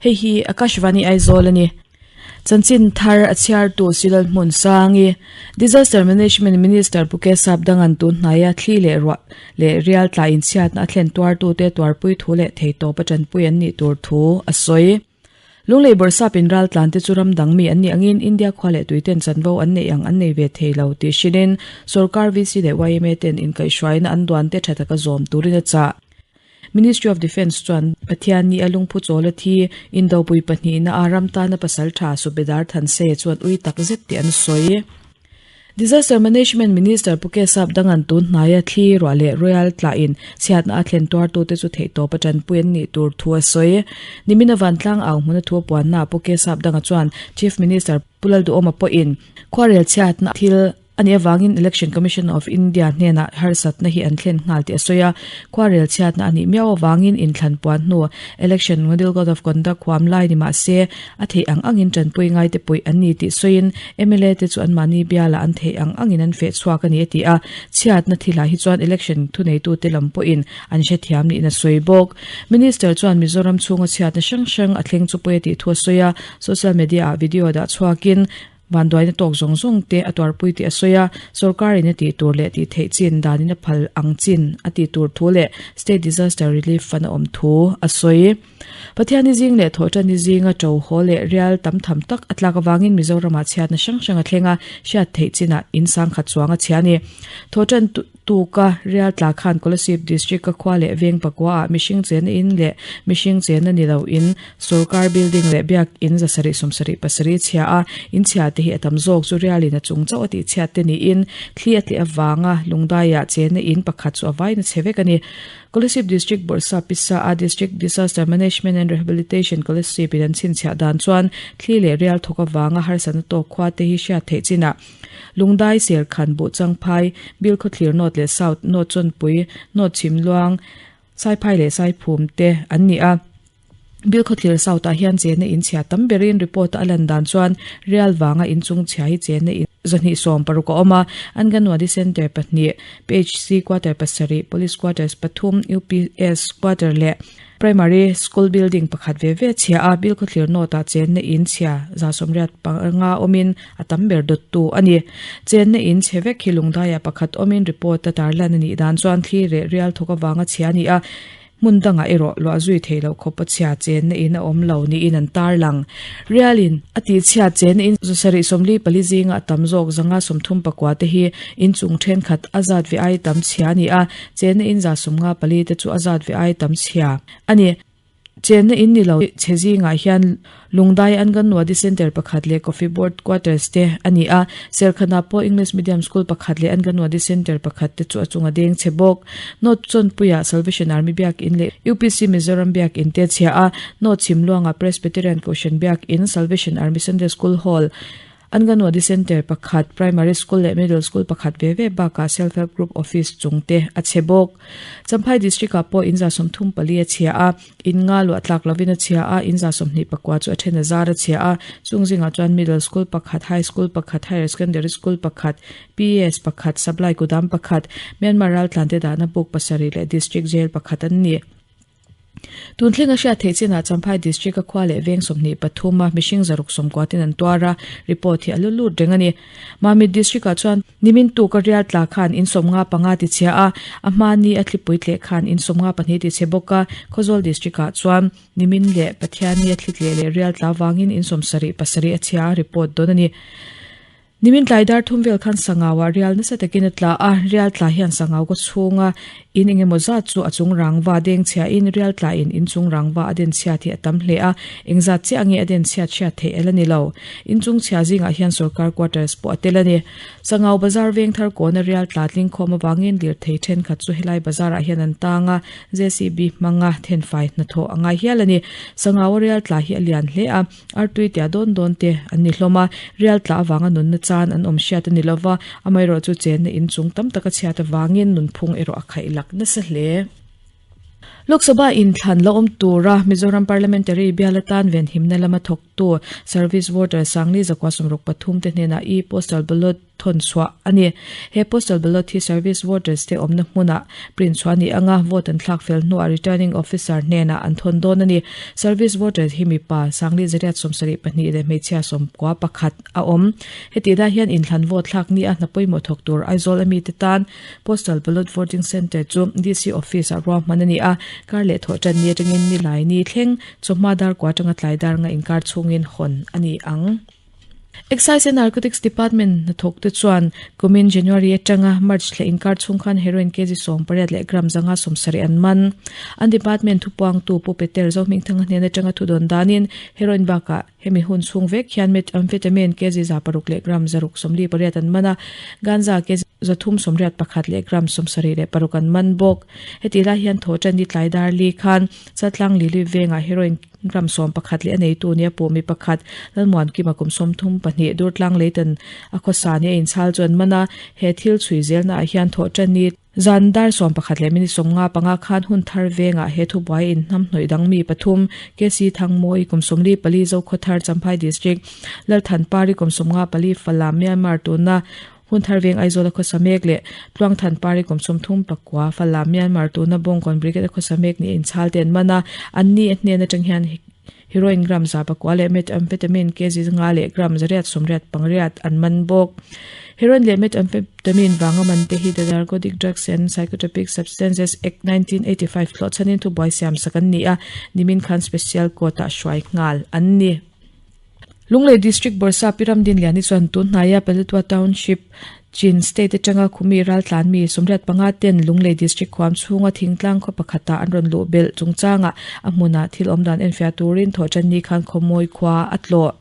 Hei hi Akashvani Aizawl a ni. Chanchin thar a chhiartu Silal Hmunsangi, Disaster Management Minister Pu Kesap Dangan tun hnaia thli leh ruah leh rial tla inchhiatna a thlen tuartute tuarpui thu leh theitawp a tanpui an nih tur thu a sawi. Lunglei Bawrhsap in raltlan te chu ram dang mi an nih angin India khua leh tuiten chanvo an neih ang an nei ve thei lo tih hrilhin sorkar VC leh yma ten inkaihhruaina an duan te tha taka zawm turin a chah. Ministry of Defence chuan Pathian ni a lungphu chawl a thi, Indopui pahnihna a ram tana pasal tha Subedar Thanse chuan ui tak zet tih an sawi. Disaster Management Minister Pu Kesap Dangan tun hnaia thli ruah leh Royal tlahin chhiatna a thlen tuartute chu theihtawp a tanpui an nih tur thu a sawi. Nimina vantlang au hmuna thu a puannaah Pu Kesap Danga chuan Chief Minister Pu Lalduhawma pawhin khuarel chhiatna thil A nih avangin Election Commission of India hnenah harsatna hi an thlen nghal tih a sawi a, khuarel chhiatna a nih miau avangin inthlan puan hnu Election Model Code of Conduct huam lai ni mah se a theih ang angin tanpui ngaite puih an ni tih sawiin mla te chu anmahni bialah an theih ang angin an feh chhuak a ni a ti a, chhiatna thilah hi chuan election thuneitute lam pawhin an hrethiam niin a sawi bawk. Minister chuan Mizoram chhunga chhiatna hrang hrang a thleng chu pawi a tih thu a sawi a, social media ah video dah chhuakin Vanduaina tawk zawng zawng te a tuarpui tih a sawi a, sorkarin a tih tur leh tih theih chin danin a phal ang chin a tih tur thu leh State Disaster Relief Fund a awm thu a sawi. Pathianni zing leh Thawhṭanni zinga ṭo haw leh rial tam tham tak a tlak avangin Mizoramah chhiatna hrang hrang a thleng a, hriat theih chinah in sangkhat chuang a chhia a ni. Thawhṭan Tuka rial tla khan Kolasib District-a khua leh veng pakua ah mihring chenna in leh mihring chenna ni lo in sorkar building leh biak in zasarih sawmsarih pasarih chhia a, in chhia te hi a tam zawk chu rialin a chung chauh a tih chhiat te niin thli a tleh avanga lungdaiah chenna in pakhat chu a vaina chhe vek a ni. Kolasib District Bawrhsa Pisa a District Disaster Management and Rehabilitation Kolasib in an chhinchhiah dan chuan thli leh rial thawk avanga harsatna tawk khua te hi hriat theih chinah Lungdai, Serkhan, Buhchangphai, Bilkhawthlir North leh South, North Chawnpui, North Chhimluang, Saiphai leh Saiphum te an ni a. Bilkhawthlir South ah hian chenna in chhia tam berin report a lan dan chuan Rial vanga inchung chhia hi chenna in 260 a awm a, Anganwadi Centre pahnih, PHC Quarter pasarih, Police Quarters pathum, UPS Quarter leh Primary School building pakhat ve ve chhia a, Bilkhawthlir North ah chenna in chhia 180 panga awmin a tam ber dawttu a ni. Chenna in chhe vek hi lungdaiah pakhat awmin report a tarlan a nih dan chuan thli reh rial thawk avanga chhia a ni a, hmun dangah erawh luah zui theih loh khawp a chhia chenna in a awm lo niin an tarlang. Rialin a tihchhiat chenna in 74 zinga a tam zawk 134 te hi inchung thenkhat a zat ve ai tam chhia a ni a, Chenna in 54 te chu a zat ve ai tam chhia a ni. Chenna in ni lo chhe zingah hian Lungdai Anganwadi Centre pakhat leh Coffee Board Quarters te a ni a. Serkhanah pawh English Medium School pakhat leh Anganwadi Centre pakhat te chu a chunga deng chhe bawk. North Chawnpuiah Salvation Army Biak In leh UPC Mizoram Biak In te a chhia a. North Chhimluangah Presbyterian Kohhran Biak In, Salvation Army Sunday School Hall, Anganwadi Centre pakhat, Primary School leh Middle School pakhat ve ve bakah Self Help Group Office chung te a chhe bawk. Champhai District ah pawh in 34 a chhia a, in nga luah tlak lovin a chhia a, in 29 chu a then a zar a chhia a, chung zingah chuan Middle School pakhat, High School pakhat, Higher Secondary School pakhat, PS pakhat, Supply Kudam pakhat, Myanmar raltlante dahna book pasarih leh District Jail pakhat an ni. Tun thleng a hriat theih chinah Champhai District a khua leh veng 23 a mihring 190 ten an tuar a, report hi a lu lut reng a ni. Mamit District ah chuan nimin tuk a rial tla khan in 55 ti chhia a, a hmani a thlipui tleh khan in 52 ti chhe bawk a, Khawzawl District ah chuan nimin leh Pathianni a thli tleh leh rial tla vangin in 77 a chhia a report dawn a ni. Nimin tlai dar thum vel khan Sangau-ah rial nasa takin a tla a, rial tla hian Sangau kaw chhunga in eng emaw zat chu a chung rangva deng chhiahin rial tlain in chung rangva a den chhiat hi a tam hle a, engzat chiah nge a den chhiat hriat theih el a ni lo. In chung chhia zingah hian sorkar quarters pawh a tel a ni. Sangau bazar veng thar kawna rial tla tling khawm avangin lirthei thenkhat chu helai bazar-ah hian an tang a, JCB hmanga thenfai hnathawh a ngai hial a ni. Sangau-a rial tla hi a lian hle a. Artui tia dawn dawn te an ni hlawm a, rial tlah avanga nunna chan an awm hriat a ni lova, amaherawhchu chenna inchung tam taka chhiat avangin nunphung erawh a khaih lak nasa hle. Lok Sabha inthlan la awm tura Mizoram Parliamentary bial atan venhimna lama thawktu Service Voter Sangli zakua 63 te hnenah e-postal ballot thawn chhuah a ni. He postal ballot hi Service Voters te awmna hmunah print chhuah a ni anga vote an thlak fel hnuah Returning Officer hnenah an thawn dawn a ni. Service Voters hi mipa Sangli 172 leh hmeichhia 91 a awm. Hetih lai hian inthlan vote thlak ni a hna pawimawh thawk tur Aizawl a mite tan Postal Ballot Voting Centre chu DC Office ah ruahman a ni a, kar leh thawh tan ni atangin nilai ni thleng chawhma dar kua atanga tlai dar nga inkar chhungin hawn a ni ang. Excise and Narcotics Department hnathawk te chuan kumin January atanga March thla inkar chhung khan heroin kg 18 leh gram 170 an man. An department thupuangtu Pu Peter Zohmingthanga hnen atanga thudawn danin heroin bakah Hemi hun chhung vek hian methamphetamine kg 6 leh gram 648 an man a, ganja kg 381 leh gram 76 an man bawk. Hetih lai hian thawhṭan ni tlai dar li khan Chaltlang Lili vengah heroin gram 11 leh a neitu nia pawh mi pakhat Lalmuankima kum 32 Durtlang Leitan a khawsa nia inchhal chu an man a, he thil chhui zelnaah hian thawhṭan ni Zan dar 11 leh minute 55 khan hun thar vengah he thubuai inhnamhnawih dang mi pathum, KC Thangmawi kum 44 Zokhawthar Champhai District, Lalthanpari kum 54 Falam Myanmar tuna hun thar veng Aizawl a khawsa mek leh Tluangthanpari kum 39 Falam Myanmar tuna Bawngkawn Brigade a khawsa mek ni inchhal te an man a, an ni a hnen atang hian Heroin gram 100 leh methamphetamine kg 5 leh gram 888 an man bawk. Heroin leh methamphetamine vanga man te hi The Narcotic Drugs and Psychotropic Substances Act 1985 thlawh chhanin thubuai siam sak an ni a, nimin khan Special Court-ah hruai nghal an ni. Lunglei District Bawrhsap Pi Ramdinliani chuan tun hnaia Paletwa Township Chin State atanga khumi raltlan mi 85 ten Lunglei District khuam chhunga thingtlang khaw pakhatah an rawn luh belh chungchangah a hmunah thil awmdan enfiah turin thawhtanni khan khawmawi khua a tlawh.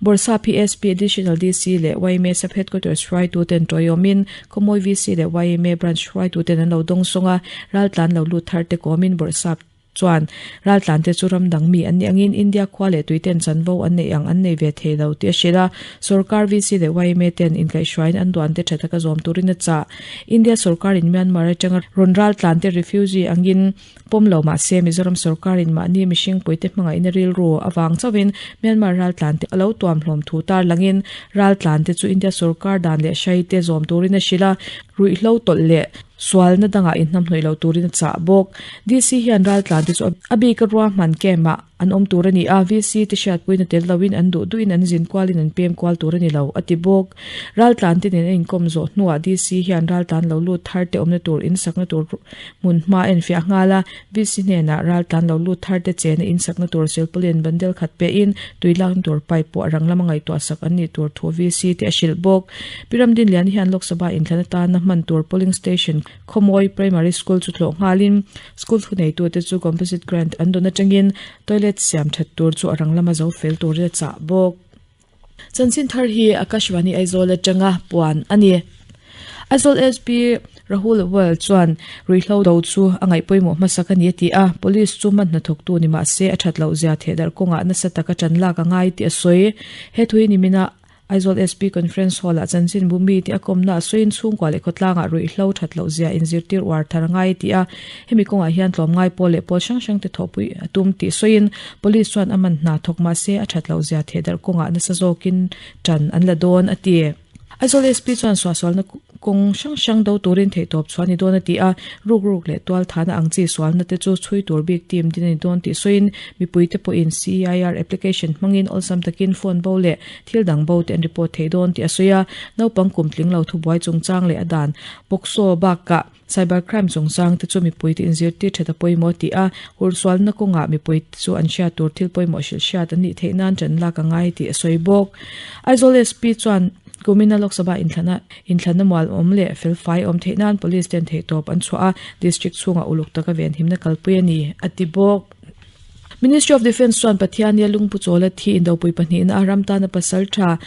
Bawrhsap PSP Additional DC leh yma Sub Headquarters hruaituten tawiawmin Khawmawi VC leh yma Branch hruaituten an lo dawngsawng a, raltlan lo lut thar te kawmin Bawrhsap Chuan, raltlante chu ram dang mi an nih angin India khua leh tuiten chanvo an neih ang an nei ve thei lo tih a hrilh a. Sorkar VC leh yma ten inkaihhruaiin an duante tha taka zawm turin a chah. India sorkarin Myanmar atanga rawn raltlante refugee angin pawm lo mah se Mizoram sorkarin mahni mihring puite hmangaihna rilru avang chauhin Myanmar raltlante a lo tuam hlawm thu tarlangin raltlante chu India sorkar dan leh hraite zawm turin a hrilh a. Ruihhlo tawlh leh Sualna dangah inhnamhnawih loh turin a chah bawk. DC hian raltlante chu a bika ruahman camp-ah an awm tur a ni a, VC te hriatpuina tel loin an duh duhin an zin kualin an pem kual tur a ni lo, a ti bawk. Raltlante nen a inkawm zawh hnuah DC hian raltlan lo lut thar te awmna tur insakna tur hmun hma a enfiah nghal a, VC hnenah raltlan lo lut thar te chena insakna tur silpauline bundle khat pehin tui lakna tur pipe pawh a rang lama ngaihtuah sak an nih tur thu VC te a hrilh bawk. Pi Ramdinlian hian Lok Sabha inthlan atana hman tur polling station Khawmawi Primary School chu tlawh nghalin school thuneitute chu composite grant an dawn atangin toilet siam that tur chu a rang lama zo fel turin a chah bawk. Chanchin thar hi Akashvani Aizawl atanga puan a ni. Aizawl SP Rahul Well chuan ruihhlo do chu a ngaih pawimawh hmasak a ni a ti a, police chu man hnathawktu ni mah se a that loh zia thehdarh kawngah nasa taka tan lak a ngai tih a sawi. He thu hi nimina Aizawl SP Conference Hall-ah chanchinbu mite a kawmna a sawiin chhungkua leh khawtlangah ruihhlo that loh zia inzirtir uar thar a ngai tih a, hemi kawngah hian tlawmngai pawl leh pawl hrang hrangte thawhpui a tum tih sawiin Police chuan a man hna thawk mah se a that loh zia thehdarh kawngah nasa zawkin tan an la dawn a ti. Aizawl SP chuan suahsualna kawng hrang hrang do turin theihtawp chhuah a ni dawn a ti a, ruk ruk leh tual thahna ang chi sualna te chu chhui tur bik team din a ni dawn tih sawiin mipuite pawhin CEIR application hmangin awlsam takin phone bo leh thil dang bo te an report thei dawn tih a sawi a, naupang kum tling lo thubuai chungchang leh a dan POCSO bakah cyber crime chungchang te chu mipuite inzirtir that a pawimawh tih a, hursualna kawngah mipuite chu an hriat tur thil pawimawh hrilh hriat an nih theih nan ṭan lak a ngai tih a sawi bawk. Aizawl SP chuan kumina Lok Sabha inthlana inthlana mual awm leh felfai awm theih nan police ten theihtawp an chhuah a, district chhungah uluk taka venhimna kalpui a ni a ti bawk. Ministry of Defence chuan Pathiania lungpu chawla thi indopui pahnihna a ram tana pasal tha.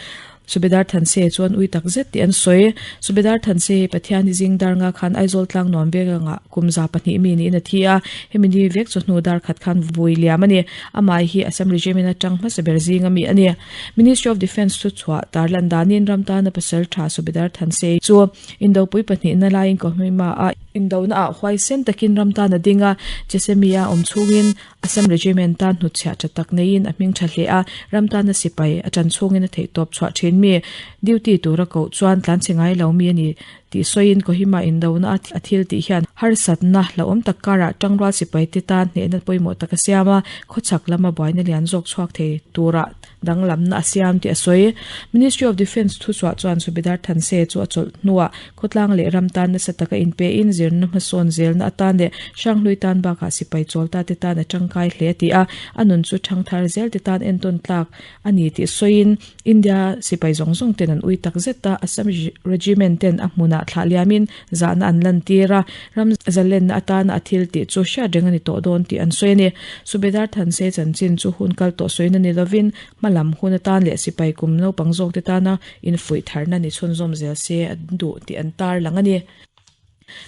Subedar Thanse chuan ui tak zet tih an sawi. Subedar Thanse hi Pathian hi zing dar nga khan Aizawl tlang nuam vek anga kum 200 mi niin a thi a, hemi ni vek chu hnu dar khat khan vui liam a ni. Amah hi Assam Regiment atang hmasa ber zing a mi a ni. Ministry of Defence thu chhuah tarlan danin ram tana pasal tha Subedar Thanse chu Indopui pahnihna laiin Kohima a indona ah huaisen takin ram tan a ding a, Jesemi a awm chhungin Assam Regiment tan hnutchhiah tha tak neiin a hming tha hle a, ram tana sipai a tan chhungin a theihtawp chhuah thin mi duty tura koh chuan tlanchhe ngai lo mi a ni tih sawiin Kohima indona a thil tih hian harsatna hlauhawm tak karah tangrual sipai te tan hnehna pawimawh tak a siam a, khawchhak lama buaina lian zawk chhuak thei tura danglamna a siam tih a sawi. Ministry of Defence thuchhuah chuan Subedar Thanse chu a chawlh hnuah khawtlang leh ram tan nasa taka inpein zirna hmasawn zelna atan leh Hranghlui tan bakah sipai chawlta te tan a tangkai hle a ti a, a nun chu thangthar zel te tan entawn tlak a ni tih sawiin India sipai zawng zawng ten an ui tak zet a, Assam Regiment ten a hmunah thlah liamin zahna an lantir a, ram zalenna atana a thil tih chu hriat reng a ni tawh dawn tih an sawi a ni. Subedar Thanse chanchin chu hun kal tawh sawina ni lovin hma lam hun atan leh sipai kum naupang zawkte tana infuih tharna ni chhunzawm zel se an duh tih an tarlang a ni.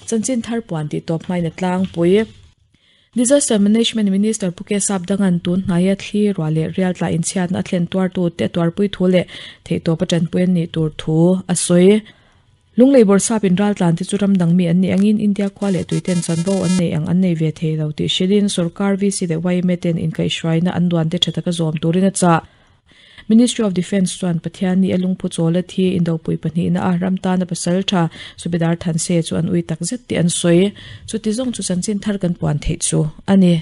Chanchin thar puan tih tawp hmain a tlangpui. Disaster Management Minister Pu K Sapdanga'n tun hnaia thli ruah leh rial tla inchhiatna a thlen tuartute a tuarpui thu leh theihtawp a tanpui an nih tur thu a sawi. Lunglei bawrhsap in raltlan te chu ram dang mi an nih angin India khua leh tuiten chanvo an nei ang an nei ve thei lo tih hrilhin sorkar VC leh yma ten inkaihhruaina an duan te tha taka zawm turin a chah. Ministry of Defence chuan Pathianni a lungphu chawla thi indopui pahnihna a ram tana pasal tha Subedar Thanse chu an ui tak zet tih an sawi. Chuti zawng chu chanchin thar kan puan theih chu a ni.